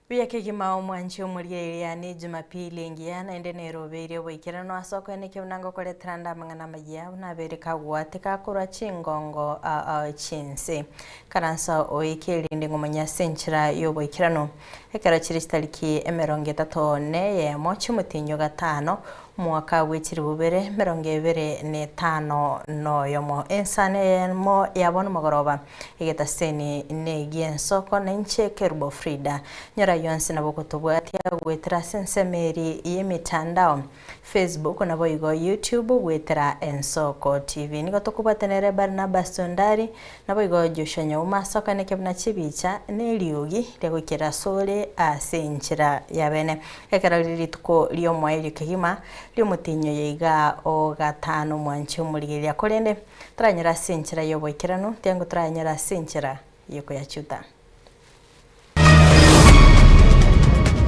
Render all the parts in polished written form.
Buya kegima omwanchi omorigereria ne Jumapili engiya naende nerobeire oboikeranu ase okoenekia buna ngokoretera ande amang'ana amayia buna abere kagwateka korwa chingongo ao chinse. Karansa oike erinde ng'omanye ase enchera y'oboikeranu. Ekero chire chitariki emerongo etato neyemo chi'omotienyi o gatano Omwaka bwe chilifu bibere emerongo ebere na etano noyomo. Ensano eyemo ya bono mogoroba, egetaseni negi'ensoko, na inche Kerubo Frida. Nyora yonsi nabo okotobwatia goetera ase ensemo eri y'emetandao, Facebook naboigo YouTube goetera Ensoko TV. Nigo tokobwatanere Barnabas Tondari Naboigo Joshua nyauma asokaneke buna chibicha na eriogi riagoikera asore ase enchera y'abene. Ekero rire rituko ri'omoerio kegima ri'omotienyi oyo iga o gatano omwanche omorigereria, korende toranyore ase enchera y'oboikeranu, tiango toranyore ase enchera y'okoyachuta.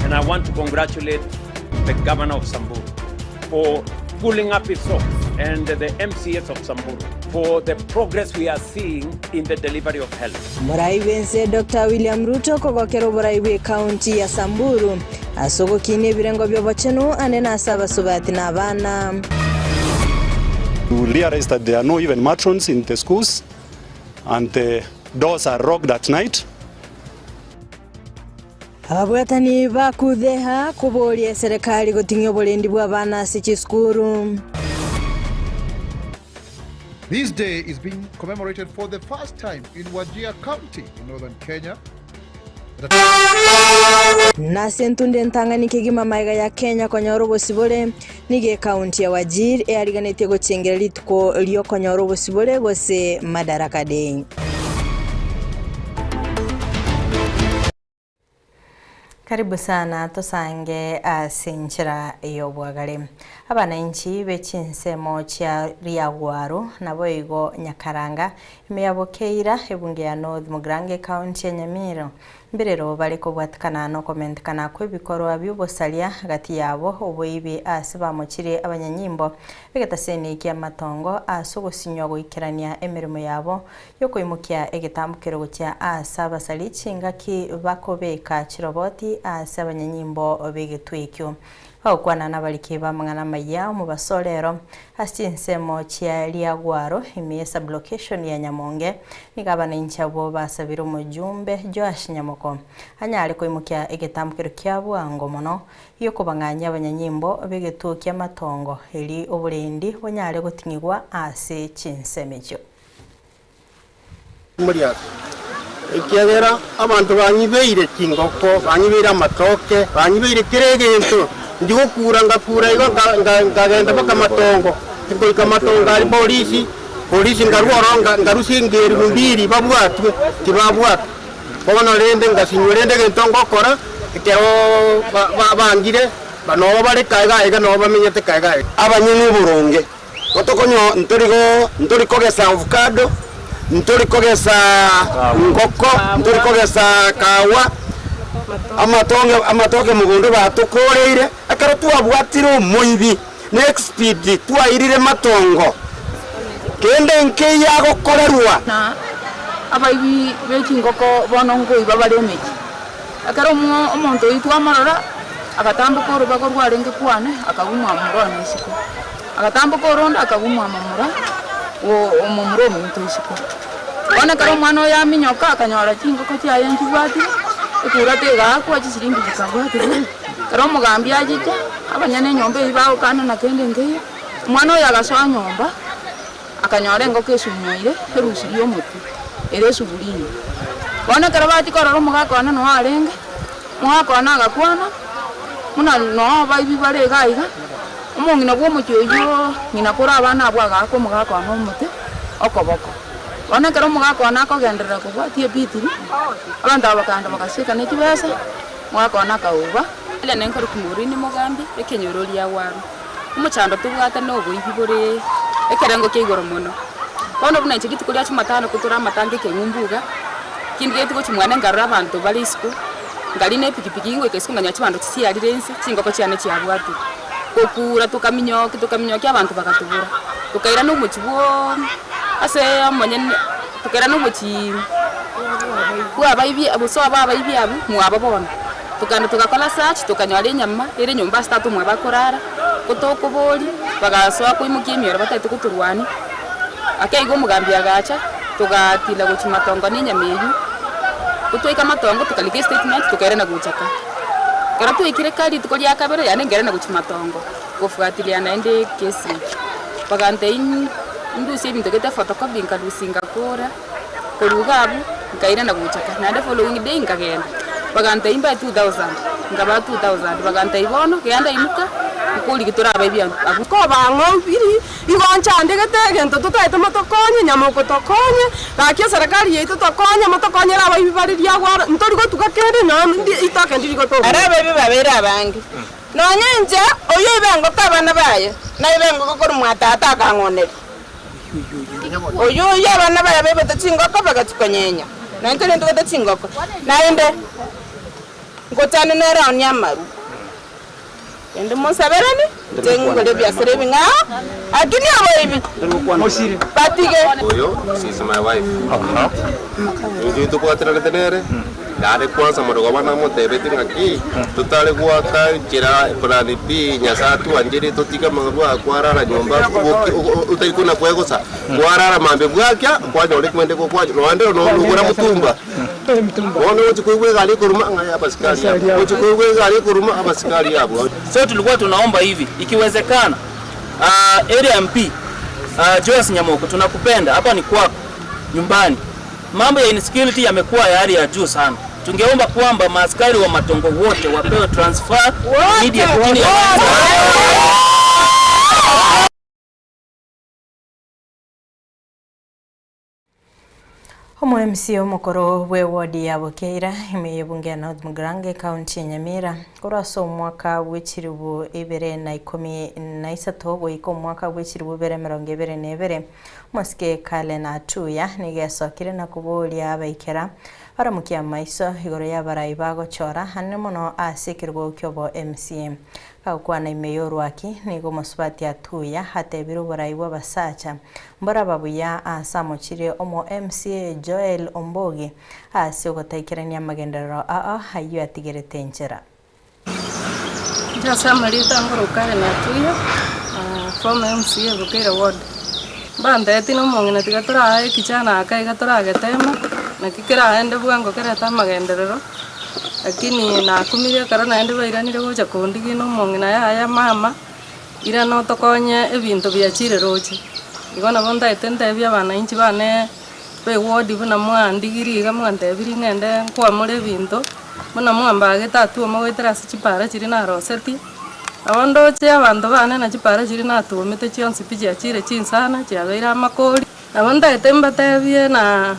And I want to congratulate the governor of Samburu for pulling up his socks and the MCAs of Samburu for the progress we are seeing in the delivery of health. Omorai bw'ense Doctor William Ruto kogokera oborai bw'ecounty ya Samburu ase ogokinia ebirengo bi'obochenu ande nase abasubati na abana. You will realize that there are no even matrons in the schools and the doors are locked at night. Ababwatani ba Kutheha koboria eserekari goting'ia oborendi bw'abana ase chisukuru. This day is being commemorated for the first time in Wajir County in northern Kenya. Nase entunda entang'ani kegima magega ya Kenya konyora obosibore, nigo ekaunti ya Wajir eariganetie gochengera rituko ri'okonyora obosibore gose Madaraka Day. Karibu sana tosange ase enchera y'obwagare. Abananchi be chinsemo chia Riagwaru naboigo Nyakaranga, ime ya Bokeira, ebunge ya North Mugirango ekaunti ya Nyamira, mbirero bare kobwatikana nokomentekana kw'ebikorwa bi'obosaria gati yabo, oboibi ase bamochirie abanyanyimbo b'egetaseni ki'amatongo ase ogosinywa goikerania emeremo yabo y'okoimokia egetambokero gochia aase abasari chingaki bakobeka chiroboti aase abanyanyimbo b'egetwe ekio. Bagokwana nabariki b'amang'ana amayia omobaso o rero ase chinsemo chia Riagwaro ime ye sublocation ya Nyamonge, nigo abananchi abwo basabire omojumbe Joash Nyamoko anyare koimokia egetambokero kia bwango mono gi'okobang'anyia abanyanyimbo b'egetuo ki'amatongo eri oborendi bonyare goting'igwa ase chinsemo echio. Moriake, ekiagera abanto banyibeire chingoko, banyibeire amatoke, banyibeire kera egento. Ndigokura ngakura igo nkagenda mpaka matongo, ngoika matongo aria polisi, polisi nkarua ororo nkarusia engeri mbiri babwatwe, tibabwatwa. Bono rende ngasinywa rende egento ngokora, ekero bangire, nabo bare kaega iga nabo bamenyete kaega iga. Abanyene oboronge. Gotokonyo ntori go ntori kogesa ovacado, ntori kogesa ngoko, ntori kogesa kawa, amatonge amatoke mogondo batokoreire, ekero twabwatire omoibi na expeed twairire matongo, kende nkeiyo agokorerwa. Na abaibi be chingoko bono nkoiba bare emechie. Ekero omonto oyio twamorora, agatamboka orobago rwarenge kwane, akagumwa momura one isiko. Agatamboka oronde, akagumwa momura omomura ominto isiko. Bono ekero omwana oyo aminyoka, akanyora chingoko chiaye nchibwatire, ekura tegaakwa, chisiringi chikabwaterwa. Ekero omogambi achicha, abanyene enyomba eyio bagokana na kende nkeiyo, omwana oyo agasoa nyomba, Akanyora engoko esunywaire erusirie omotwe ere esuguri ime. Bono ekero bachia korora omogaka one noo arenge, omogaka one agakwana, buna noo abaibi bare iga iga, omong'ina bwa omochie oyio ng'ina kore abana abwo agaaka omogaka one omote okoboko. Bono ekero omogaka one akogenderera kobwatia ebitiri, abanto aba bakaenda bagasieka ne chibesa, omogaka one akauba. Onye nenkorokwa Maureen Mogambi, ekenyoro riagwarwa. Omochando tobwate na oboibi bore ekerengo kia igoro mono. Bono buna inche rituko ria jumatano kotore amatanga ekeng'umbu iga, kindigetie gochia mwane nkarora abanto bare isiko, nkarina epikipiki ngoika isiko nkanyora chibando chisiarire inse, chingoko chiane chiabwatire. Gokura tokaminyokia tokaminyokia abanto bagatobora, tokairana omochie bwoo ase omonyene tokairana omochie bwa abaibi gose obo abaibi abwo mwabo bono. Tokagenda togakora search tokanyora enyama ere nyomba ase tata omwabo akorara, ko tokoboria, bagasoa koimokia emioro batagete gotorwania, ake igo omogambi agacha, togatira gochia matongo na enyama eywo, ko twaika matongo tokarika estatement tokairana gocha ka. Ekero twaikire ka rituko ria kabere yaani nkairana gochia matongo gofuatilia naende ekesi eywo. Bagantebia ndusie ebinto gete photocopy nkarusia ngakora. Korwa iga abwo, nkairana gocha ka, naende following day nkagenda, bagantebia mbae 2000, nkabaa 2000, bagantebia bono genda imuka, nkorigia torabae ebianto abwo. Kobang'oubiri, igo nchandegete egento totaete motokonye, nyamoko tokonye, gaki eserekari yaito tokonye, motokonyere abaibi bare riagwaro, ntori gotuka kende nonya ndi itoke ndiri gotoka. Aria abaibi babeire abange, nonya inche, oyio oibe engoko abana baye, naibe engoko korwa mwa tata akang'oneria. Oyio oyio abana baye baibete chingoko bagachia konyenya, na intwe nintugete chingoko. Naende ngochane nere aonie amarwa. Ende monsaberanie, inche ngore ebiasara ebing'ao, lakini oboibi batige. Oyo she is my wife. Inche tobwateranete nere, Nare kwansa morogobana namotebetie ng'aki, totare goaka enchera plan B, Nyasae atwanchire totige amang'ana bwa kwarara nyomba otari kona kwegosa, kwarara mambia bwakia, kwanyora ekemente gokwancha noende nogora mutumba. Bono ogochia koigwa egari ekoruma ng'a abasikari abwo, ogochia koigwa egari ekoruma abasikari abwo. So tulikuwa tunaomba hivi ikiwezekana, uh, area MP uh, Joyce Nyamoko tunakupenda, hapa ni kwako nyumbani. Mambo ya insecurity yamekuwa ya hali ya juu sana. Tungeomba kwamba maaskari wa Matongo wote wapewe transfer immediate chini ya Omo MC omokoro bwe ward ya Bokeira ime y'ebunge ya North Mugirango ekaunti ya Nyamira korwa ase omwaka bw'echiribu ibere na ikomi na isato goika omwaka bw'echiribu ibere emerongo ebere na ebere Omosike Karen Atuya nigo esokire na koboria abaikera baramokie amaiso igoro y'abarai bagochora anene mono ase ekerogo ki'obo MCA. Gagokwana ime y'orwaki nigo omosubati Atuya atebire oborai bw'abasacha mboraba buya ase amochire omo MCA Joel Ombogi ase ogotaikerania amagenderero ao ayio atigerete enchera. Inche ase amarieta ngoroka Karen Atuya, former MCA Bukeira ward. Mbantebetie na omong'ina tiga torae ekichana aka iga toragetema, naki keraende bwango kerete amagenderero, lakini nakumirie ekero naende bairanire gocha kondigia na omong'ina yaya mama, irana otokonye ebinto biachire roche. Igo nabo ntaete ntebie abanainchi bane. B'ewodi buna mwandigirie iga mwantebirie ng'ende nkwamore ebinto, buna mwambagete atuoma goetera ase chipara chiria narosetie. Nabo ndoche abanto bane na chipara chiria natuomete chionsi pi chiachire chinsana, chiabeire amakori. Nabo ntagete mbatebie na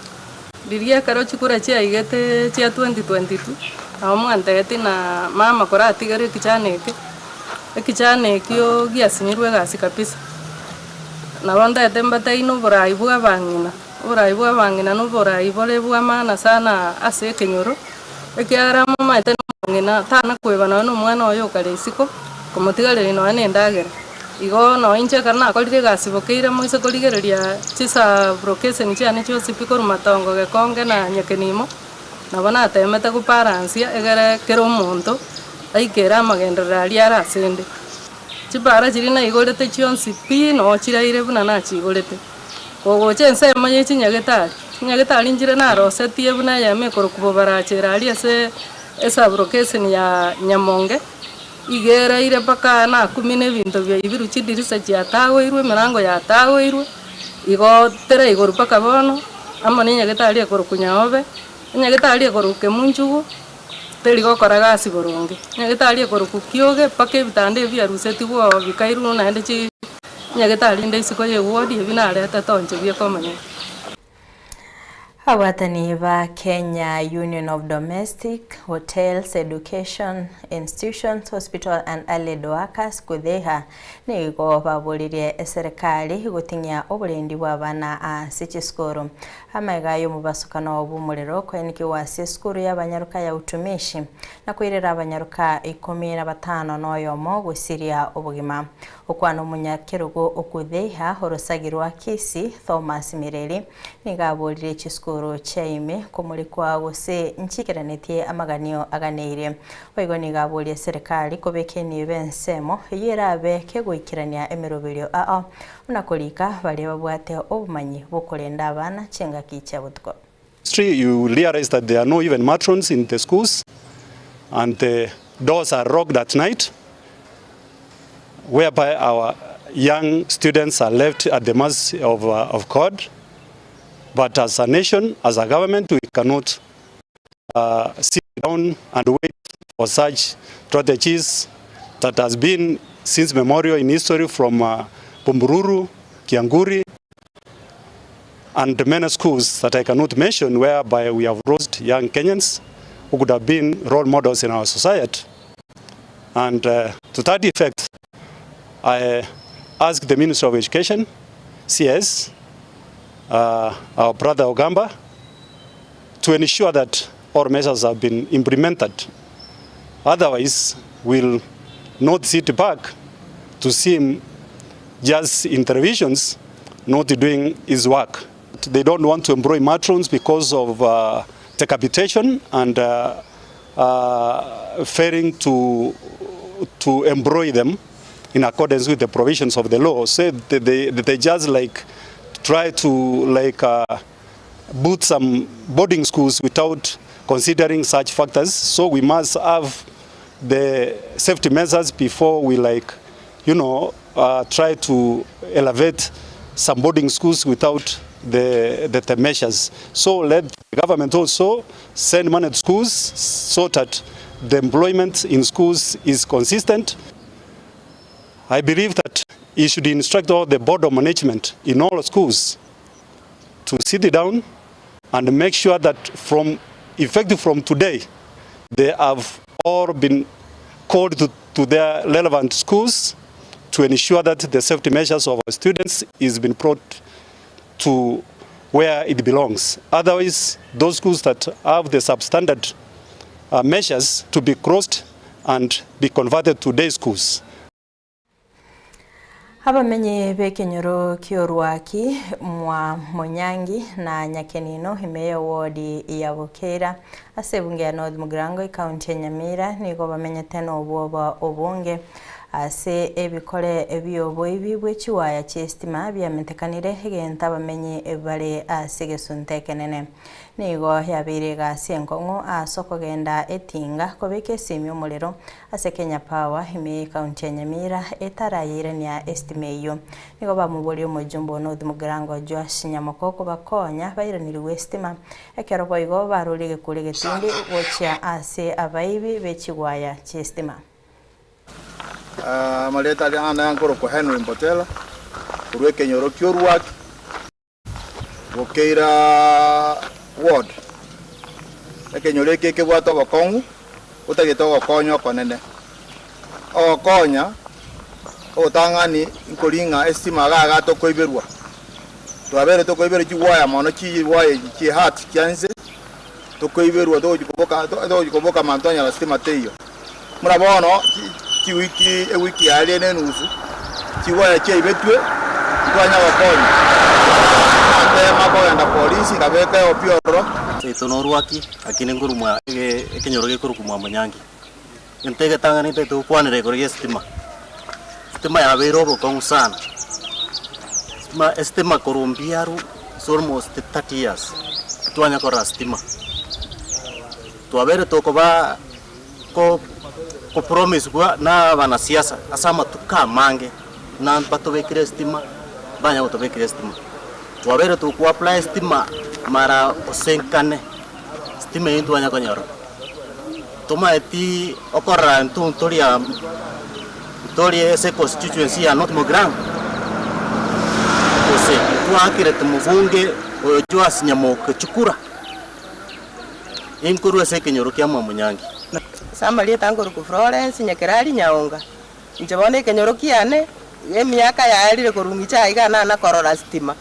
riria ekero chikura chiaigete chia 2022, nabo mwantebetie na mama koratigere ekichana eke, ekichana ekio giasinyirwe egasi kabisa. Nabo ntagete mbatebie na oborai bwa abang'ina, oborai bwa abang'ina na oborai bore bwa maana sana ase ekenyoro, ekiagera momaete na omong'ina tana koeba nonye na omwana oye okare isiko, komotigareria nonye na endagera. Igo nonye inche ekero nakorire egasi bokeire moise korigereria chisublocation chiane chionsi pi korwa Matongo, Gekonge na Nyakenimo, nabo natemete gobalansia egere kera omonto aikere amagenderero aria are asende. Chipara chiria naigorete chionsi pi noo chiraire buna nachigorete. Kogocha ensemo ye chinyagetari, chinyagetari nchire narosetie buna eyemo ekorokwa Bobaracho ere aria ase esaburokeseni ya Nyamonge, iga eraire mpaka nakumina ebinto biaibirwe chidirisa chiatagoirwe, emerango yatagoirwe, igo teraigorwa mpaka bono, amo na enyagetari ekorokwa Nyaobe, enyagetari ekorokwa Kemunchugu. Teri gokora gasi boronge. Nyagetari ekorokwa kioge mpaka ebitanda ebi biarusetigwe oo bikairwa naende chi nyagetari inde isiko ye ward ebi naretete onche bieka omonyene. Abwatani ba Kenya Union of Domestic, Hotels, Education Institutions, Hospital and Allied Workers, KUDHEIHA, nigo baboririe eserekari goting'ia oborendi bw'abana ase chisukuru. Amaiga ay'omobasukano bw'omorero koenekiwa ase esukuru y'abanyaroka ya Utumishi, na koirera abanyaroka ikomi na batano na oyomo gosiria obogima. Okwana omonyakerogo okudheiha orosagi rwa Kisii, Thomas Mireri, nigo aborire chisukuru. chisukuru chia ime komorikwa gose nchiikeranetie amaganio aganeire. Boigo nigo aborie eserekari kobeka enibo ensemo eyio erabe kegoikerania emeroberio ao buna korika baria babwate obomanyi bw'okorenda abana chingaki chia botuko. You realize that there are no even matrons in the schools and the doors are locked at night whereby our young students are left at the mercy of, uh, of God. But as a nation, as a government, we cannot uh, sit down and wait for such strategies that has been since memorial in history from uh, Bumbururu, Kianguri, and many schools that I cannot mention whereby we have lost young Kenyans who could have been role models in our society. And uh, to that effect, I ask the Minister of Education, CS, uh, our brother Ogamba, to ensure that all measures have been implemented. Otherwise, we'll not sit back to see him just in televisions not doing his work. They don't want to employ matrons because of uh, decapitation and uh, uh, failing to, to employ them in accordance with the provisions of the law. So they, they, they just like try to like uh, put some boarding schools without considering such factors. So we must have the safety measures before we like, you know, uh, try to elevate some boarding schools without the, the, the measures. So let the government also send money to schools so that the employment in schools is consistent. I believe that he should instruct all the board of management in all schools to sit down and make sure that from effective from today, they have all been called to, to their relevant schools to ensure that the safety measures of our students is been brought to where it belongs. Otherwise, those schools that have the substandard uh, measures to be crossed and be converted to day schools. Abamenyi b'ekenyoro ki'orwaki mwa Monyangi na Nyakenino ime y'ewodi ya Bukeira ase ebunge ya North Mugirango ekaunti ya Nyamira nigo bamenyete n'obwoba obonge ase ebikore ebi'oboibi bwe chiwaya chi'estima biamentekanire egento abamenyi bare ase egesunte ekenene. Nigo yabeire egasi enkong'u ase okogenda etinga kobeka esimi omorero ase Kenya Power ime y'ekaunti ya Nyamira etarayeirania estima eyio. Nigo bamoboria omojumbe o North Mugirango Joash Nyamoko kobakonya bairaneriwe estima ekero boigo barorie egekuri egetindi gochia ase abaibi b'echigwaya chi'estima. Amarieta aria ng'a naye nkorokwa Henry Mbotela, korwa ekenyoro ki'Orwaki, Bokeira Ward. Ekenyoro eke ekebwate obokong'u botagete ogokonya okonene. Ogokonya ogotang'ani nkori ng'a estima iga iga tokoiberwa, twabeire tokoiberwa chiwaya mono chiwaya echi chie earth chia inse, tokoiberwa togochi koboka togochi koboka mambia twanyora stima teiyo. Buna bono chiwiki ewiki yaria ere enusu, chiwaya chiaibetwe, ntitwanya gokonya. Natema kogenda polisi, nkabeka eopi ororo. Seito norwaki, lakini nkorumwa ekenyoro gekorokwa Mwamonyangi. Egento egetang'ani ntagete gokwanera igoro y'esitima, esitima yabeire obokong'u sana, esitima esitima korwa mbiaru is almost 30 years, titwanya korora sitima. Twabeire tokobaa ko kopromiswa na abanasiasa ase amatuko amange ng'a mbatobekere esitima, mbanya gotobekera esitima. Twabeire tokoapply esitima mara osenkane, esitima eyio ntwanya konyora. Tomaeti okorora intwe ntori aa ntori ase econstituency ya North Mugirango, gose ntwakerete mobunge oyo Joash Nyamoke chikura. Inkorwa ase ekenyoro kia Mwamonyangi. Ase amarieta nkorokwa Florence Nyakerari Nyaonga. Inche bono ekenyoro kiane, emiaka yaerire korwa ng'iche aiga nana korora stima.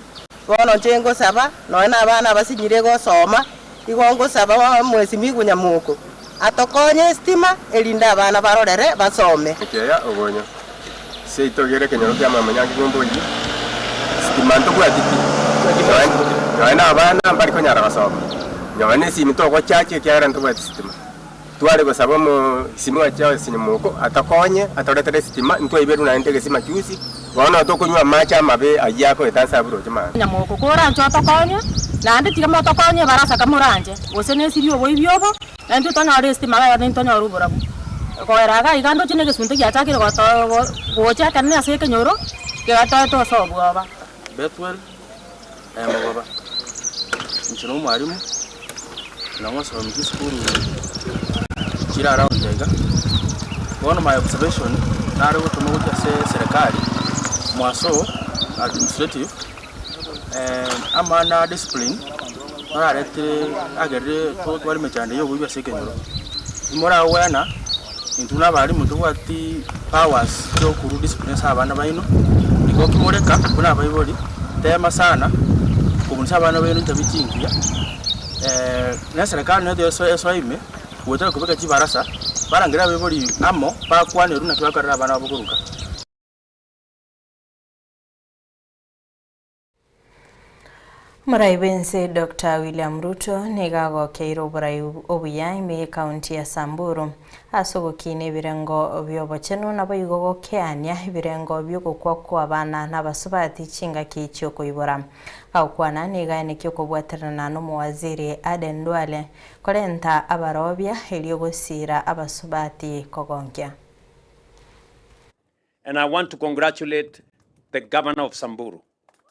Bono inche ngosaba, nonya na abana abasinyire gosoma, igo ngosaba Mheshimiwa Nyamoko atokonye estima erinde abana barorere basome. Ekeya ogonyo. Seito gere ekenyoro kia Mwamonyangi ng'umbu oyio, sitima ntobwati pi, Nonya na abana mbari konyara gosoma, nonya na esimi togochachi ekiagera ntobwati sitima. Tware gosaba omosimiwa Charles Nyamoko atokonye atoretere esitima, ntwaiberwe naende egesima juzi, bono tokonywa amache amabe ayio akoeta ase abwo roche maambia. Nyamoko koranche otokonye, naende tiga motokonye ebarasa kamoranche, gose nesirie oboibi obo, na intwe tonyore esitima iga naende tonyore oborabu. Koera iga iga ndoche na egesunte giachakire goto gocha ekenene ase ekenyoro, kegatoete ase obwoba. Bethuel Mogoba, inche na omwalimu, na ngosomia chisukuru chire around iga, bono my observation nare gotoma gochia ase eserekari, mwaso administrative, amang'ana a discipline bararetire agerire totware emechando ya oboibi ase ekenyoro. Timoragwena, intwe buna abalimu ntobwati powers chia okorwa discipline ase abana baino, igo kimoreka buna abaibori, tema sana kobundisa abana baino chitabia chingiya, na eserekari nero esoe ime, goetera kobeka chibarasa, barangere abaibori amo, bakwanerwe naki bakorera abana babo koruga. Omorai bw'ense Dr William Ruto nigo agokeire oborai obuya ime y'ekaunti ya Samburu ase ogokina ebirengo bi'obochenu naboigo gokeania ebirengo bi'ogokwa kw'abana na abasubati chingaki chi'okoibora. Gagokwana nigo aenekia okobwaterana n'omowaziri Aden Duale korenta abarobia erio gosiira abasubati kogonkia. And I want to congratulate the governor of Samburu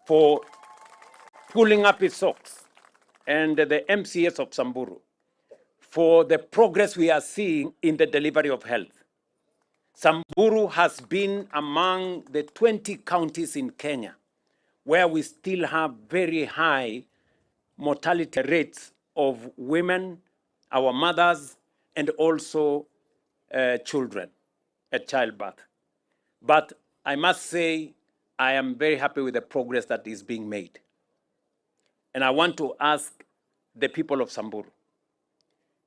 for pulling up his socks and the MCS of Samburu for the progress we are seeing in the delivery of health. Samburu has been among the 20 counties in Kenya where we still have very high mortality rates of women, our mothers, and also uh, children at childbirth. But I must say, I am very happy with the progress that is being made. And I want to ask the people of Samburu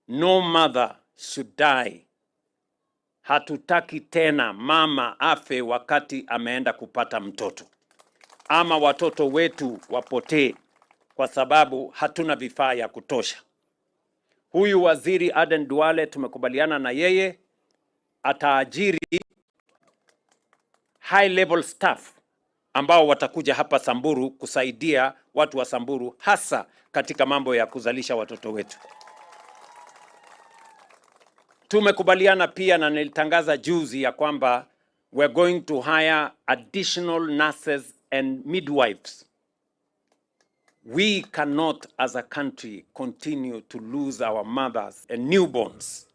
no mother should die. Hatutaki tena mama afe wakati ameenda kupata mtoto ama watoto wetu wapotee kwa sababu hatuna vifaa ya kutosha. Huyu waziri Aden Duale tumekubaliana na yeye ataajiri high level staff ambao watakuja hapa Samburu kusaidia watu wa Samburu hasa katika mambo ya kuzalisha watoto wetu. Tumekubaliana pia na nilitangaza juzi ya kwamba we're going to hire additional nurses and midwives. We cannot as a country continue to lose our mothers and newborns.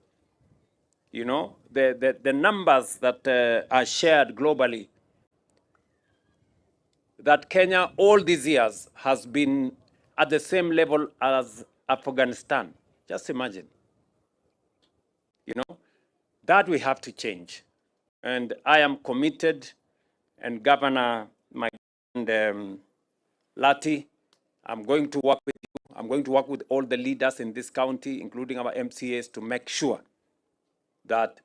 You know, the, the, the numbers that uh, are shared globally that Kenya all these years has been at the same level as Afghanistan. Just imagine. You know, that we have to change. And I am committed, and Governor, my and um, Lati, I'm going to work with you. I'm going to work with all the leaders in this county, including our MCAs, to make sure that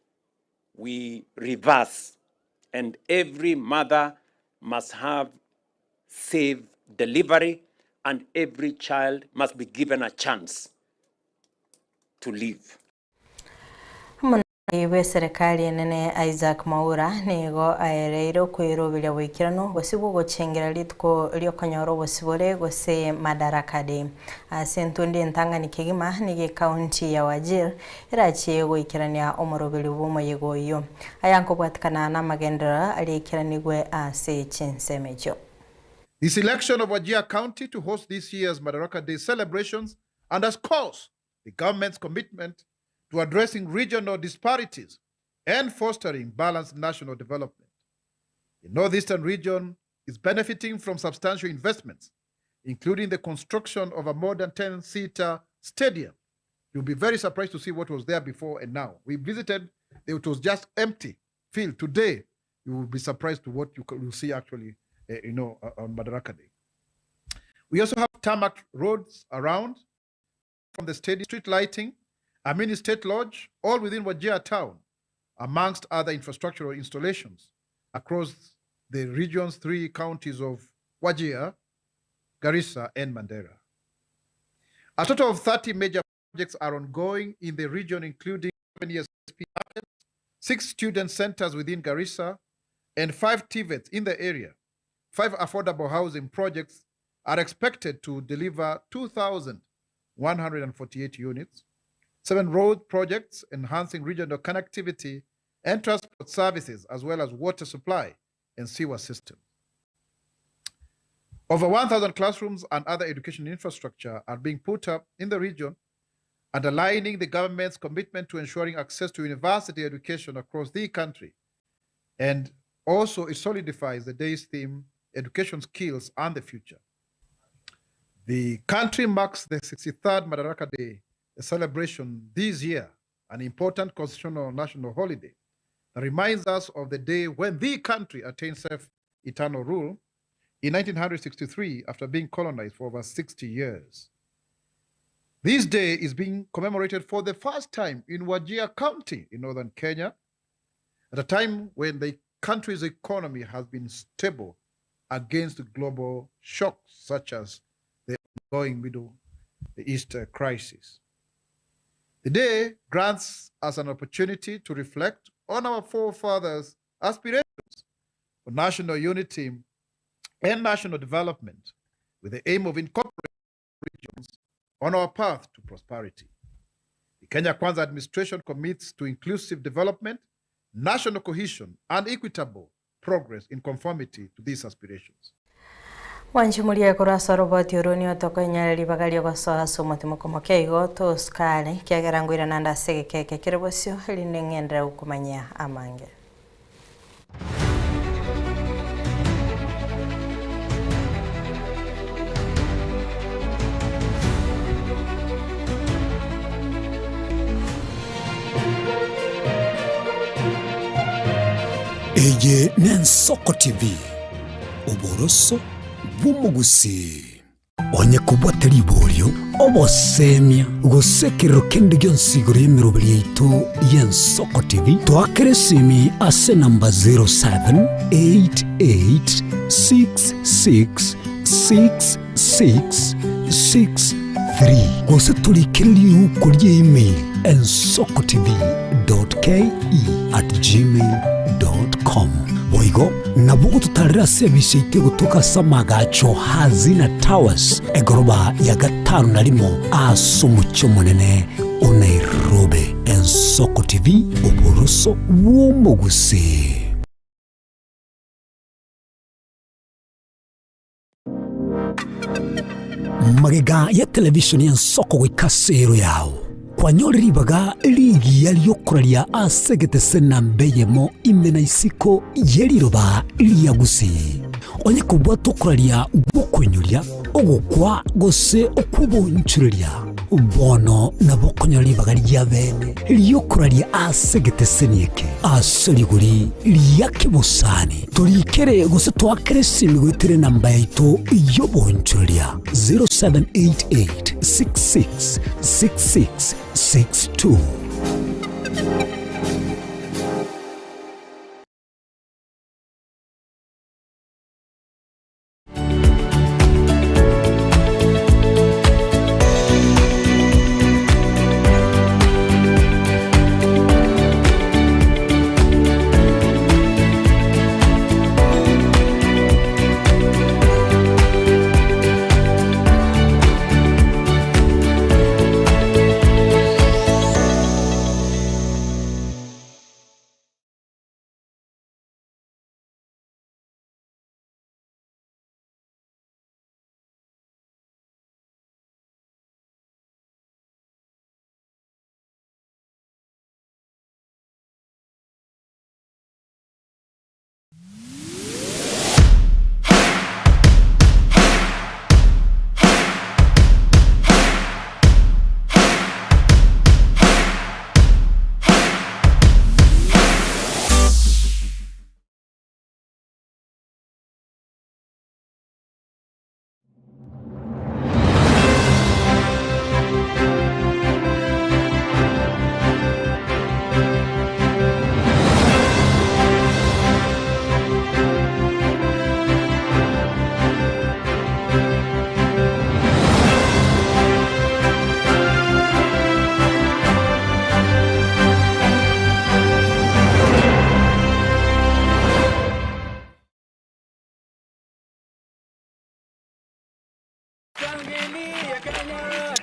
we reverse and every mother must have safe delivery and every child must be given a chance to live. Omonene bw'eserekari enene Isaac Mwaura nigo aereire okoiroberia boikeranu gose bw'ogochengera rituko ri'okonyora obosibore gose Madaraka Day. Ase entundi entang'ani kegima nigo ekaunti ya Wajir erachie goikerania omoroberi bw'omoyega oyio. Aya nkobwatikana namagenderero aria aikeranigwe ase chinsemo echio. The selection of Wajir County to host this year's Madaraka Day celebrations underscores the government's commitment to addressing regional disparities and fostering balanced national development. The northeastern region is benefiting from substantial investments, including the construction of a modern 10 seater stadium. You'll be very surprised to see what was there before and now. We visited, it was just empty field. Today, you will be surprised to what you will see actually, uh, you know, on Madaraka Day. We also have tarmac roads around from the stadium, street lighting, Amini State Lodge, all within Wajir town, amongst other infrastructural installations across the region's three counties of Wajir, Garissa, and Mandera. A total of 30 major projects are ongoing in the region, including 7 ESP markets, 6 student centers within Garissa, and 5 TVETs in the area. 5 affordable housing projects are expected to deliver 2,148 units, 7 road projects enhancing regional connectivity and transport services, as well as water supply and sewer systems. Over 1,000 classrooms and other education infrastructure are being put up in the region, underlining the government's commitment to ensuring access to university education across the country. And also it solidifies the day's theme, education skills and the future. The country marks the 63rd Madaraka Day celebration this year, an important constitutional national holiday that reminds us of the day when the country attained self-eternal rule in 1963 after being colonized for over 60 years. This day is being commemorated for the first time in Wajir County in northern Kenya, at a time when the country's economy has been stable against global shocks such as the ongoing Middle East crisis. The day grants us an opportunity to reflect on our forefathers' aspirations for national unity and national development with the aim of incorporating regions on our path to prosperity. The Kenya Kwanza administration commits to inclusive development, national cohesion, and equitable progress in conformity to these aspirations. Wanchimuria kurasa roboti oroni otokoinyara ribaga riogosoa ase omotimo komoke igo toskare kiagera ngwira nanda ase egekeke kere bosio erinde ng'endere gokomanya amange. Eye n'Ensoko TV, oboroso bw'omogusii. Onye kobwate riborio, obosemia, gose ekerero kende gionsi igoro y'emeroberi yaito y'Ensoko TV, toakere esimi ase enamba 0788666663 gose torikere riuko ria email ensokotv.ke@gmail.com. Boigo nabo ogototarera ase ebise yaito egotoka ase amagacho Hazina Towers, egoroba ya gatano na rimo ase omochie omonene o Nairobi. Ensoko TV, oboroso bw'omogusii. Magega ya televishoni y'ensoko goika ase ero yao, kwanyorire ribaga rigiya ri'okoraria ase egetese namba eyemo ime na isiko ye riroba ria Gusii. Onye kobwata okoraria gw'okoinyoria, ogokwa gose okw'obonchoreria, Bono nabo okonyora ribaga ria bene ri'okoraria ase egeteseni eke ase rigori ria kebosani. Torikere gose toakere esimi goetera enamba yaito y'obonchoreria 0788 66 66 62.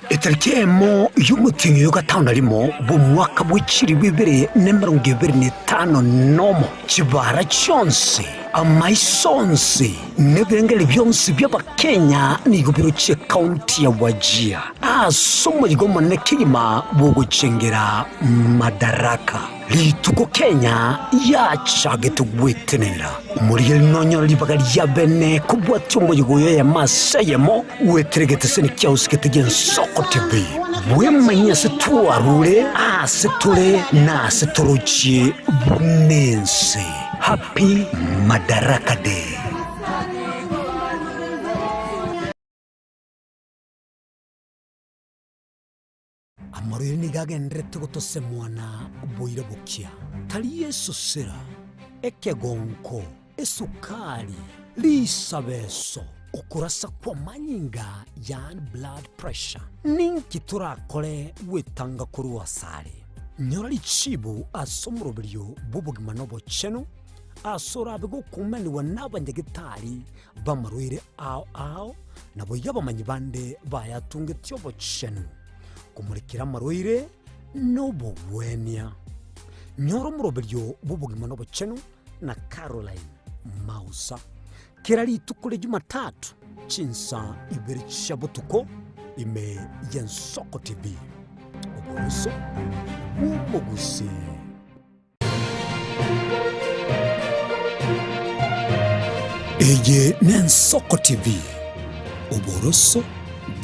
Etariki eyemo y'omotienyi oyo gatano na rimo bw'omwaka bwe chilifu ibere na emerongo ebere na etano nomo, chibara chionsi, amaiso onsi, na ebirengererio bionsi bi'Abakenya nigo birochie ekaunti ya Wajir ase omoyiga omonene kegima bw'ogochengera Madaraka. Rituko Kenya yachagete gwetenenera, omorigereria nonyore ribaga ria bene kobwatia omoyiga oyo eyemo ase eyemo goetera egeteseni kiao gete gi'ensoko TV. Bwemanyie ase twarure, aase tore, na ase torochie buna ense. Happy Madaraka Day! Amarwaire nigo agendererete gotosemwa na boira bokia, tari esosera, ekegonko, esukari, risabeso, okorasa kw'amanyinga yaani blood pressure. Ninki torakore gwetanga korwa asare? Nyora richibu ase omoroberio bw'obogima na obochenu, ase orabe gokumanigwa n'abanyagetari b'amarwaire ao ao, naboigo abamanyi bande bayatungetie obochenu, komorekera amarwaire nobogwenia. Nyora omoroberio bw'obogima nobochenu na Caroline Mausa kera rituko ria Jumatatu chinsa ibere chia botuko ime y'Ensoko TV. Oboroso bw'omogusii. Eye n'Ensoko TV, oboroso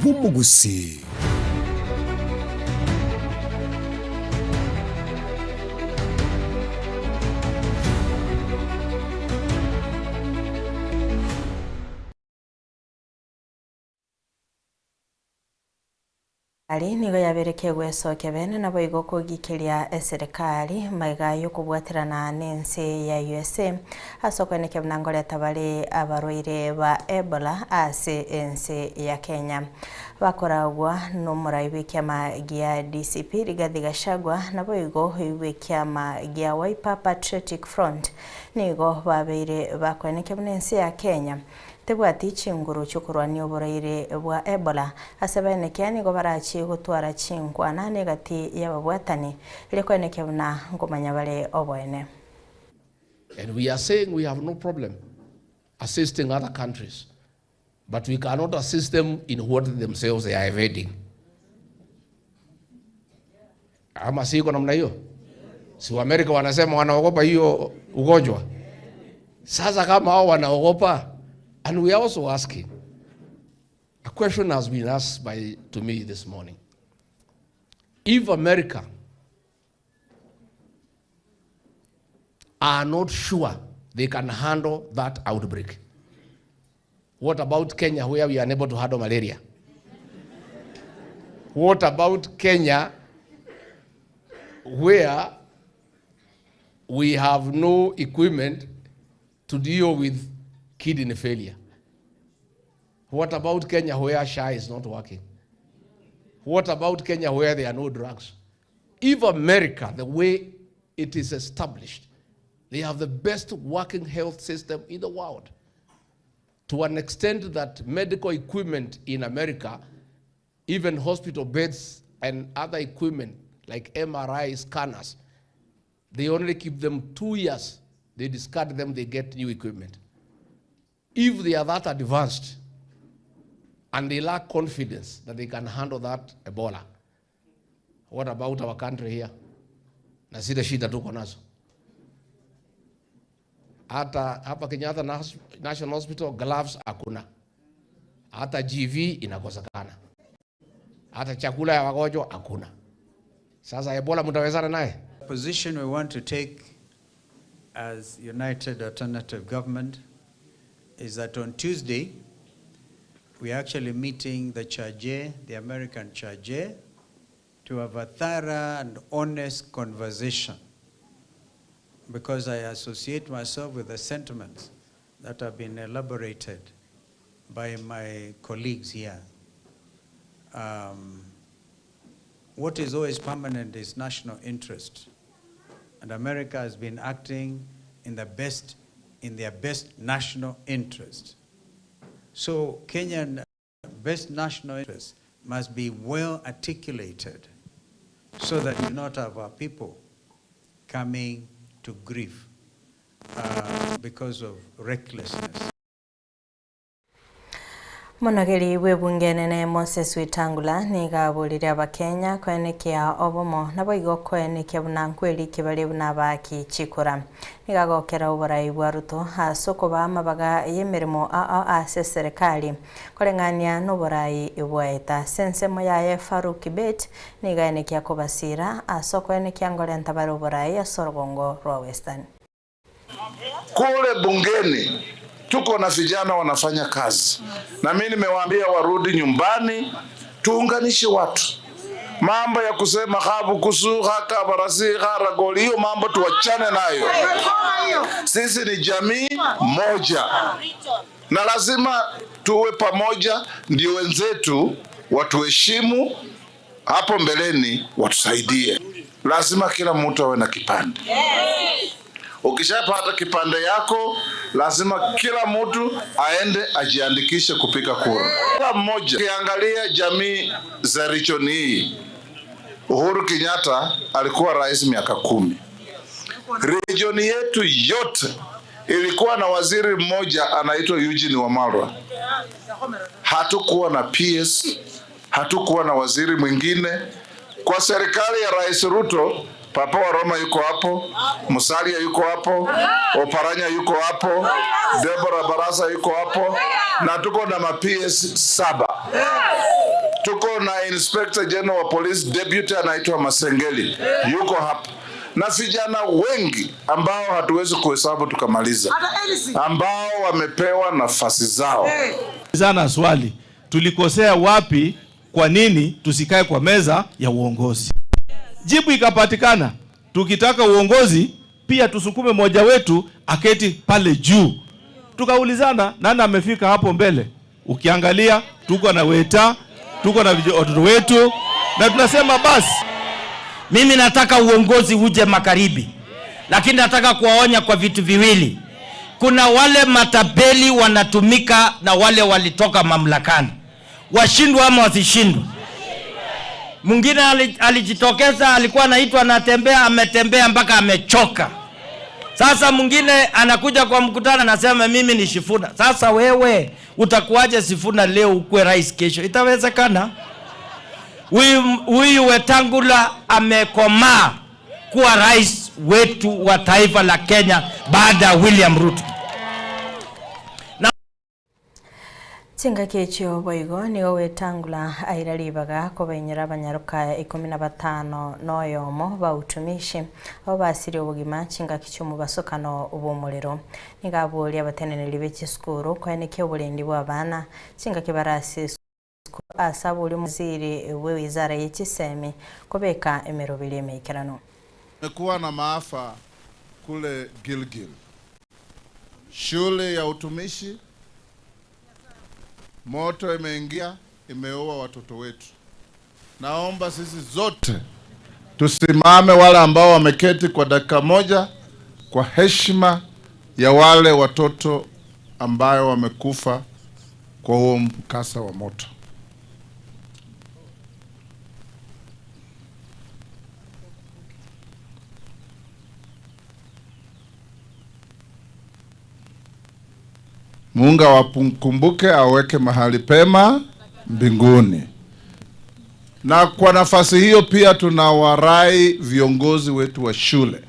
bw'omogusii. Ari nigo yabeire kegwesokia bene naboigo kogikeria eserekari maiga y'okobwaterana n'ense ya USA ase okoenekia buna ngoreta bare abarwaire ba Ebola ase ense ya Kenya. Bakoragwa nomorai bw'ekiama gia DCP Rigathi Gachagua naboigo bw'ekiama gia Wiper Patriotic Front nigo babeire bakoenekia buna ense ya Kenya Tebwati chinguru chi'okorwania oborwaire bwa Ebola. Ase baenekia nigo barachie gotwara chinkwana negati y'ababwatani, erio koenekia buna nkomanya bare oboene. And we are saying we have no problem assisting other countries, but we cannot assist them in what themselves they are evading. Ama si iko namna hiyo? Si Amerika wanasema wanaogopa hiyo ugonjwa. Sasa kama hao wanaogopa, and we are also asking, a question has been asked by, to me this morning. If America are not sure they can handle that outbreak, what about Kenya where we are unable to handle malaria? What about Kenya where we have no equipment to deal with kidney failure? What about Kenya where SHA is not working? What about Kenya where there are no drugs? If America, the way it is established, they have the best working health system in the world, to an extent that medical equipment in America, even hospital beds and other equipment like MRI scanners, they only keep them 2 years. They discard them, they get new equipment. If they are that advanced and they lack confidence that they can handle that Ebola, what about our country here? Na zile shida tuko nazo. Hata hapa Kenyatta National Hospital gloves hakuna. Hata GV inakosekana. Hata chakula ya wagonjwa hakuna. Sasa Ebola mtawezana naye? The position we want to take as United Alternative Government is that on Tuesday, we are actually meeting the charge, the American charge, to have a thorough and honest conversation, because I associate myself with the sentiments that have been elaborated by my colleagues here. What is always permanent is national interest, and America has been acting in their best national interest. So Kenyan Best national interests must be well articulated so that we do not have our people coming to grief uh, because of recklessness. Omonogeri bw'ebunge enene Moses Wetangula nigo aborire abakenya koenekia obomo naboigo koenekia buna nkwerikia bare buna abaaki chikura. Nigo agokera oborai bwa Ruto ase okobaa amabaga y'emeremo ao ase eserekari koreng'ania noborai bwaeta. Ase ensemo yaye Farouk Kibet nigo aenekia kobasira ase okoenekia ngorenta bare oborai ase orogongo rwa Western. Kule bungeni tuko na vijana wanafanya kazi, na mimi nimewaambia warudi nyumbani, tuunganishe watu. Mambo ya kusema habukusu hakabarasi haragoli, hiyo mambo tuwachane nayo. Sisi ni jamii moja na lazima tuwe pamoja, ndio wenzetu watuheshimu hapo mbeleni, watusaidie. Lazima kila mtu awe na kipande. Ukishapata kipande yako, lazima kila mtu aende ajiandikishe kupiga kura. Kila mmoja. Ukiangalia jamii za region hii, Uhuru Kenyatta alikuwa rais miaka kumi. Region yetu yote ilikuwa na waziri mmoja anaitwa Eugene Wamalwa. Hatukuwa na PS, hatukuwa na waziri mwingine. Kwa serikali ya Rais Ruto, Papa wa Roma yuko hapo, Musalia yuko hapo, Oparanya yuko hapo, Deborah Barasa yuko hapo, na tuko na ma PS saba. Tuko na Inspector General wa Police deputy anaitwa Masengeli yuko hapo, na vijana wengi ambao hatuwezi kuhesabu tukamaliza, ambao wamepewa nafasi zao. Sana swali, tulikosea wapi? Kwa nini tusikae kwa meza ya uongozi? Jibu ikapatikana, tukitaka uongozi pia tusukume mmoja wetu aketi pale juu. Tukaulizana, nani amefika hapo mbele? Ukiangalia tuko na Weta, tuko na watoto wetu, na tunasema basi. Mimi nataka uongozi uje magharibi, lakini nataka kuwaonya kwa vitu viwili. Kuna wale matapeli wanatumika na wale walitoka mamlakani, washindwe ama wasishindwe. Mwingine alijitokeza, alikuwa anaitwa anatembea, ametembea mpaka amechoka. Sasa mwingine anakuja kwa mkutano anasema mimi ni Sifuna. Sasa wewe utakuwaje Sifuna leo ukuwe rais kesho? Itawezekana? Huyu Wetangula amekomaa kuwa rais wetu wa taifa la Kenya baada ya William Ruto. Chingaki echio boigo nigo Wetangula aira ribaga kobainyora abanyaroka ikomi na batano na oyomo ba utumishi abo basirie obogima chingaki chia omobasokano bwa omorero. Nigo aboria abateneneri be chisukuru koenekia oborendi bwa abana chingaki barase esukuru ase abori omowaziri bwe wizara ye chisemi kobeka emeroberi emeikerano. Kumekuwa na maafa kule Gilgil, shule ya utumishi, moto imeingia, imeua watoto wetu. Naomba sisi zote tusimame, wale ambao wameketi kwa dakika moja, kwa heshima ya wale watoto ambayo wamekufa kwa huo mkasa wa moto. Mungu awakumbuke, aweke mahali pema mbinguni. Na kwa nafasi hiyo pia tunawarai viongozi wetu wa shule.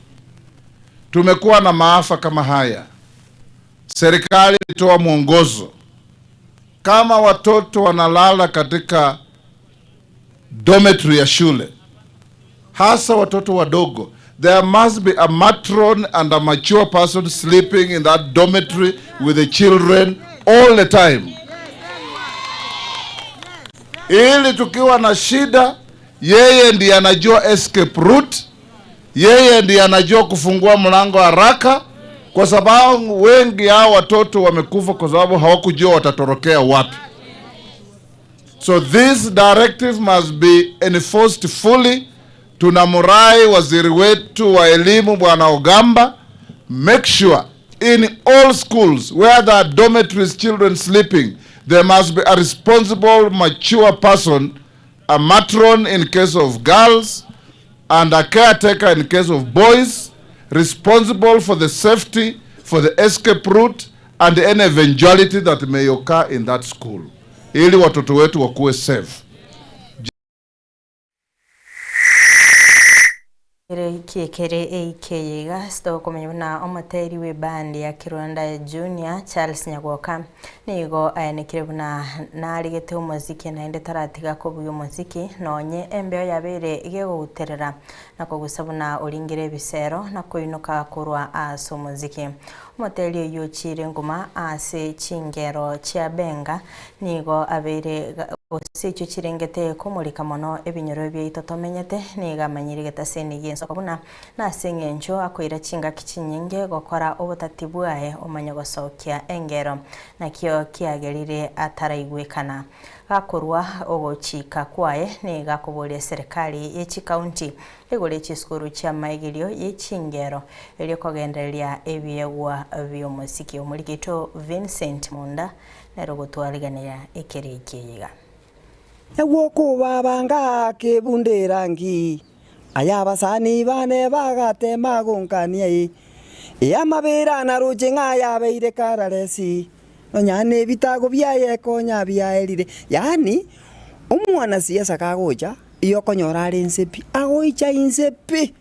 Tumekuwa na maafa kama haya. Serikali ilitoa mwongozo, kama watoto wanalala katika dormitory ya shule, hasa watoto wadogo, there must be a matron and a mature person sleeping in that dormitory with the children all the time, ili tukiwa na shida, yeye ndiye anajua escape route, yeye ndiye anajua kufungua mlango haraka, kwa sababu wengi hao watoto wamekufa kwa sababu hawakujua watatorokea wapi. So this directive must be enforced fully. Tunamurai waziri wetu wa elimu Bwana Ogamba, make sure in all schools where there are dormitories children sleeping, There must be a responsible mature person, a matron in case of girls and a caretaker in case of boys, responsible for the safety, for the escape route and any eventuality that may occur in that school, ili watoto wetu wakuwe safe. Ere kiekere eike iga ase tokomanya buna omoteri bw'ebandi ya Kirwanda Junior Charles Nyagwoka nigo ayanekire buna narigete omoziki naende taratiga kobugia omoziki nonye embeo yabeire gegouterera na kogusa buna oringire ebisero na koinuka korwa ase omoziki. Omoteri oyio ochire nguma ase chingero chia benga nigo abeire gose echio chirengete komoreka mono ebinyoro biaito tomenyete nigo amanyire getaseni gi'ensoko buna nase eng'encho akoira chingaki chinyinge gokora obotati bwaye omanye gosokia engero nakio kiagerire ataraigwekana. Gakorwa ogochika kwaye nigo akoboria eserekari ye chikaunti igoro chisukuru chia maigerio ye chingero erio kogendereria ebiegwa bi'omosiki. Omorikito Vincent Munda nero gotwariganera ekere ekiyiga. Nyaguokobabanga kebunde erangi, aya abasani bane bagatema gonkania e, eyamabera naroche ng'a yabeire kararesi, nonya na ebitago biaye konya biaerire. Yaani, omwanasiasa kagocha, iyo okonyora are inse pi, agoicha inse pi,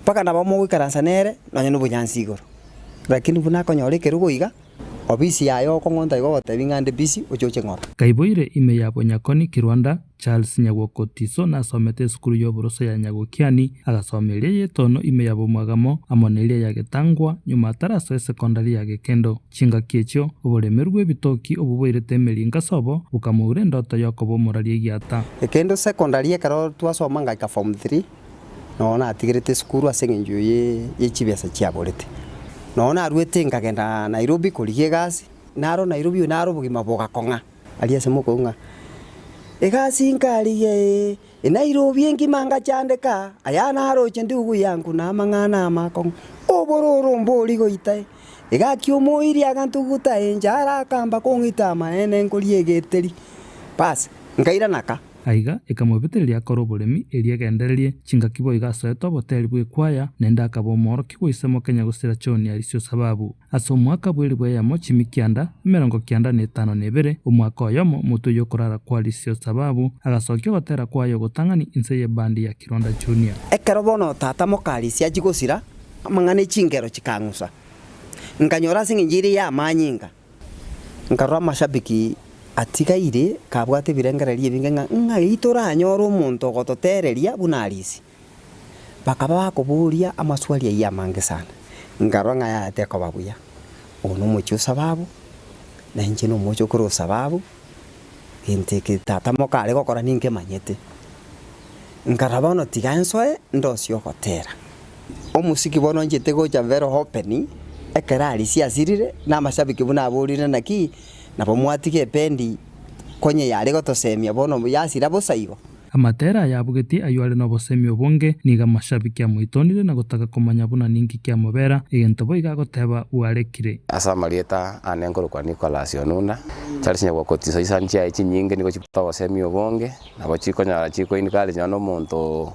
mpaka nabo mogoikaransa nere nonya na obonyansi igoro. Lakini buna akonyora ekerogo iga, Obisi yaye okong'onta igo ogotebia ng'a nde busy oche oche ng'ora. Kaiboire ime ya Bonyakoni Kirwanda, Charles Nyagwoko Tiso nasomete esukuru y'oboroso ya Nyagokiani, agasoma eria y'etono ime ya Bomwagamo amo neria ya Getangwa nyuma atarasoa esekondari ya Gekendo. Chingaki echio, oboremeru bw'ebitoki obwo boirete emeri sobo bokamoura endoto y'okoba omoraria egiata. Gekendo secondary ekero twasoma ngaika form three, Nonya natigerete esukuru ase eng'encho ye chibesa chiaborete. Nonya naruete nkagenda Nairobi korigia egasi, naro Nairobi oyo naro obogima bogakong'a. Aria ase mokong'u ng'a egasi nkarigia ee, Enairobi engima ngachandeka, aya naroche ndugu yangu na amang'ana amakong'u, obororo mbori goita ee, egaki omoiri agantuguta enchara akamba kong'ita amaene nkoria egeteri. Bas, nkairana ka. Aiga ekamobetereria akore oboremi, erio agendererie chingaki boigo asoete oboteri bw'ekwaya, naende akaba omoorokigwa ise mokenya gosira John Arisio Sababu. Ase omwaka bw'elifu eyemo chimi kianda, emerongo kianda na etano na ebere, omwaka oyomo, motwe y'okorara kwa Arisio Sababu, agasokia ogotera kwaye ogotang'ani inse y'ebandi ya Kironda Junior. Ekero bono tata moka Arisio achia gosira, amang'ana e chingero chikang'usa. Nkanyora ase eng'encho eria y'amanyinga. Nkarora amashabiki atigaire kabwate ebirengererio ebinge ng'a ng'ai toranyore omonto ogototereria buna Arisi. Bakaba bakoboria amaswali ayio amange sana. Nkarora ng'a yaya tekoba buya. Oyo nomochie o sababu, na inche nomochie okore o sababu, gento eke tata moka are gokora ninkemanyete. Nkarora bono tiga nsoe ndosie ogotera. Omosiki bono onchete gocha very open, ekero Arisi asirire, na amashabiki buna aborire naki, nabo mwatiga ependi konye yare gotosemia bono yasira bosa igo. Amatera aya abugetie ayio are nobosemi obonge, nigo amashabiki amoitonire na gotaka komanya buna ninki kiamobera, egento boigo agoteba bwarekire. Ase amarieta aane nkorokwa Nicholas Onunda, Charles Nyagwoko Otiso chisani chiaye chinyinge nigo chibwate obosemi obonge, nabo chikonyora chiko encourage nonye na omonto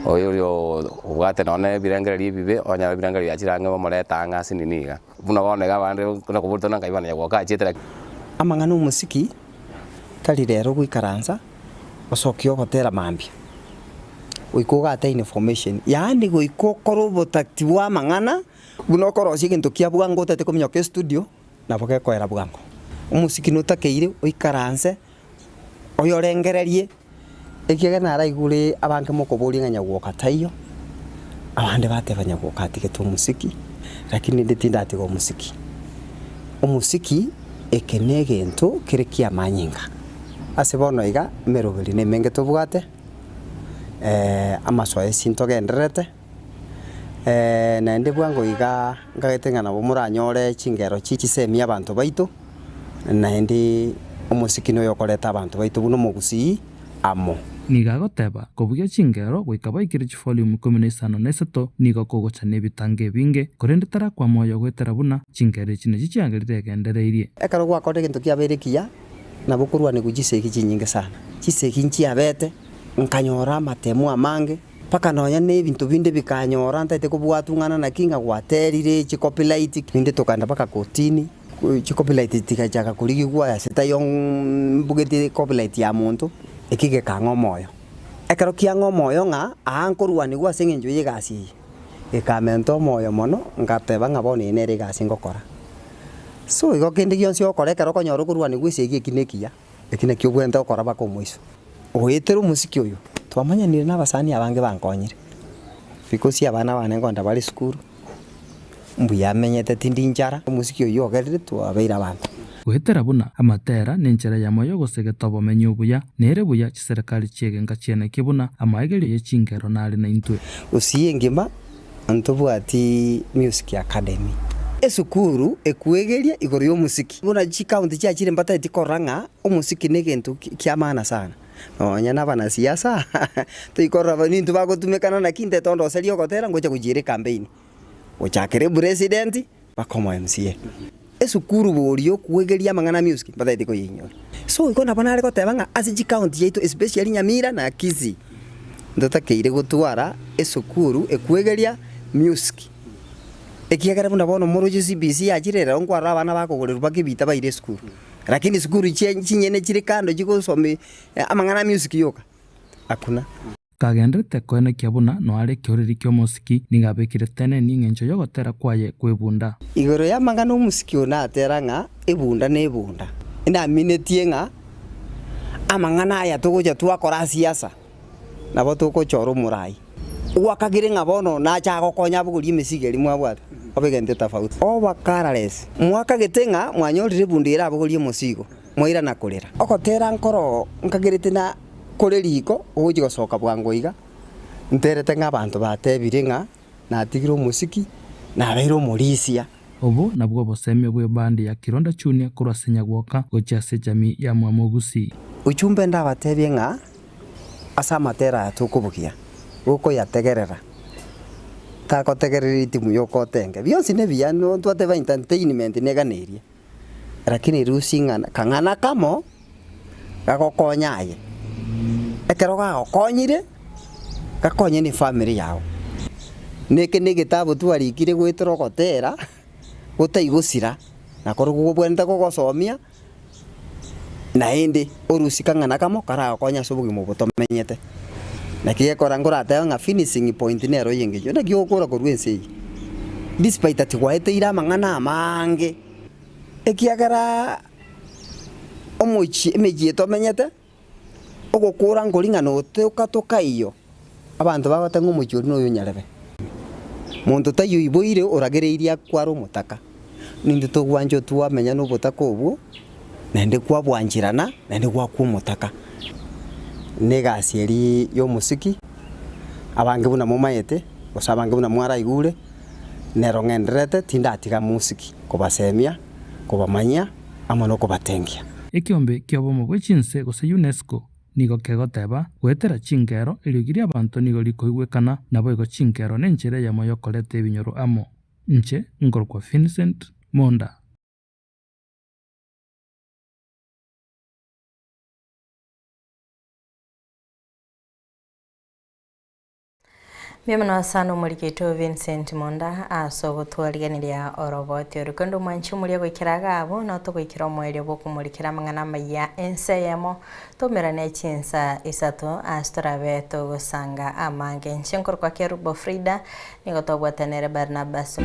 oyo oria obwate nonye na ebirengererio ebibe, onyore ebirengererio biachire ang'e bamorete ang'e ase nini iga. Buna bono iga abande buna koborwa tore nkai bono Nyagwoka achiete lakini. Amang'ana omosiki tari rero goikaransa osokie ogotera mambia, goika ogate information, yaani goika okore obotakti bwa amang'ana buna okorosia egento kia bwango otagete kominyoka estudio, nabo gekoera bwango. Omosiki notakeire oikaranse oyorengererie, ekiagera naraigure abange mokoboria ng'a nyagwoka taiyo, abande bateba nyagwoka atigete omosiki, lakini rende tindatiga omosiki. Omosiki eke na egento kere ki'amanyinga. Ase bono iga, emeroberi nemenge tobwate, amasoesi ntogendererete, naende bwango iga nkagete ng'a nabo moranyore chingero chie chisemi abanto baito, naende omosiki noyo okoreta abanto baito buna omogusii amo. Nigo agoteba, Kobugia chingero goika baikire chifoliumu ikomi na isano na isato nigo kogocha nebitango ebinge, korende tarakwa moyo goetera buna chingero echi nachio chiagerire egendereirie. Ekero gwakorire egento kiabeire ekiya, Nabo korwanigwa chisegi chinyinge sana. Chisegi nchiabete, nkanyora amatemo amange, mpaka nonya na ebinto binde bikanyora ntaete kobwatwa ng'ana naki ng'a gwaterire chicopyright, rinde tokagenda mpaka kotini, chicopyright chigachaka korigigwa ase taiyo mbugete copyright ya monto, eki gekang'a omoyo. Ekero kiang'a omoyo ng'a aa nkorwanigwa ase eng'encho ya egasi eye, gekamenta omoyo mono, ngateba ng'a bono eye nere egasi ngokora. So igo kende gionsi ogokora ekero okonyora okorwanigwa esegi eki nekiya, eki nakio obwenerete gokora mpaka omoiso. Goetera omosiki oyo, twamanyanire na abasani abange bankonyire, because abana bane nkonda bare esukuru, mbuya amenyete tindi nchara, omosiki oyio ogerire twabeire abanto. Goetera buna amatera nenchera eyemo y'ogosegeta obomenyi obuya, nere buya chiserekari chi'egenka chi'eneki buna amaegerio ye chingero nare naintwe. Gusii engima Ntobwati Music Academy. Esukuru ekwegeria igoro y'omosiki. Buna chikaunti chiachire mbataeti korora ng'a omosiki negento kia maana sana. Nonya na abanasiasa toikorora nintwe bagotumekana naki inte tondoserie ogotera ngocha gochiera ekampeini. Gochakera epresident mpaka omo MCA. Esukuru boria okwegeria amang'ana a music mbataeti koyeinyora. So igo nabo nare goteba ng'a ase chikaunti chiaito especially Nyamira na Kisii ntotakeire gotwara esukuru ekwegeria music ekiagera buna bono moroche CBC yachire rero nkwarora abana bakogorerwa mpaka ebita baire esukuru. Lakini esukuru chie chinyene chire kando chigosomia amang'ana a music yoka hakuna. Kagenderete koenekia buna noare ekeoreri ki'omosiki, nigo abekire teneni engencho y'ogotera kwaye kw'ebunda. Igoro y'amang'ana omosiki oyo natera ng'a ebunda nebunda, inaminetie ng'a amang'ana aya togocha twakora siasa nabo togochora omorai. Gwakagire ng'a bono nache agokonya abogorie emesigo eria mwabwate, obe egento tofauti. Oba careless, mwakagete ng'a mwanyorire ebunda ere abogorie omosigo, mwairana korera. Ogotera nkoro nkagerete na Kore riko ogochia gosoka bwango iga, nterete ng'a abanto batebire ng'a natigire omosiki, nabeire omorisia. Obo nabwo obosemia bw'ebandi ya Kironda Junior korwa ase Nyagwoka gochia ase ejamii ya Mwamogusi. Ujumbe ndabatebie ng'a ase amatera aya tokobugia, gokoyategerera, tagotegerera itimu yokotenge, bionsi nebiya ntwateba entertainment neganeirie, lakini rusia ing'ana kang'ana kamo. Gagokonya aye. Ekero gagokonyire, gakonye ne efamiri yao. Neke na egetabu twarikire goetera ogotera, gotaigosira, na korokwo kobwenerete kogosomia, naende orusie kang'ana kamo karagokonye ase obogima obo tomenyete. Naki gekora nkoratebe ng'a finishing point nero ey'engencho, naki ogokora korwa ense eye, despite ati gwaeteire amang'ana amange, ekiagera. Omochie, emechie tomenyete, ogokora nkori ng'a notoka tokaiyo, abanto bagoteba ng'a omochie oria noyo onyarebe. Monto taiyo oiboire oragereirie akware omotaka, nintwe togwancha twamenya na obotaka obwo, naende kwabwancherana, naende gwakwa omotaka. Na egasi eria ya omosiki, abange buna momaete, gose abange buna mwaraigure, nero ng'endererete tindatiga mosiki kobasemia. kobamanyia amo nokobatengia. Ekeombe ki'obomo bwe chinse gose UNESCO nigo kegoteba, Goetera chingero, eriogi ri'abanto nigo rikoigwekana, naboigo chingero nenchera eyemo y'okoreta ebinyoro amo. Inche nkorokwa Vincent Monda. Mbuya mono sana omorikito Vincent Monda ase ogotwarigeneria oroboti oro. Kende omwanchi omoria goikera iga abwo no togoikera omoerio bw'okomorikera amang'ana amaya ense eyemo toumerane chinsa isato ase torabe togosanga amange. Inche nkorokwa Kerubo Frida nigo tobwatanere Barnabas.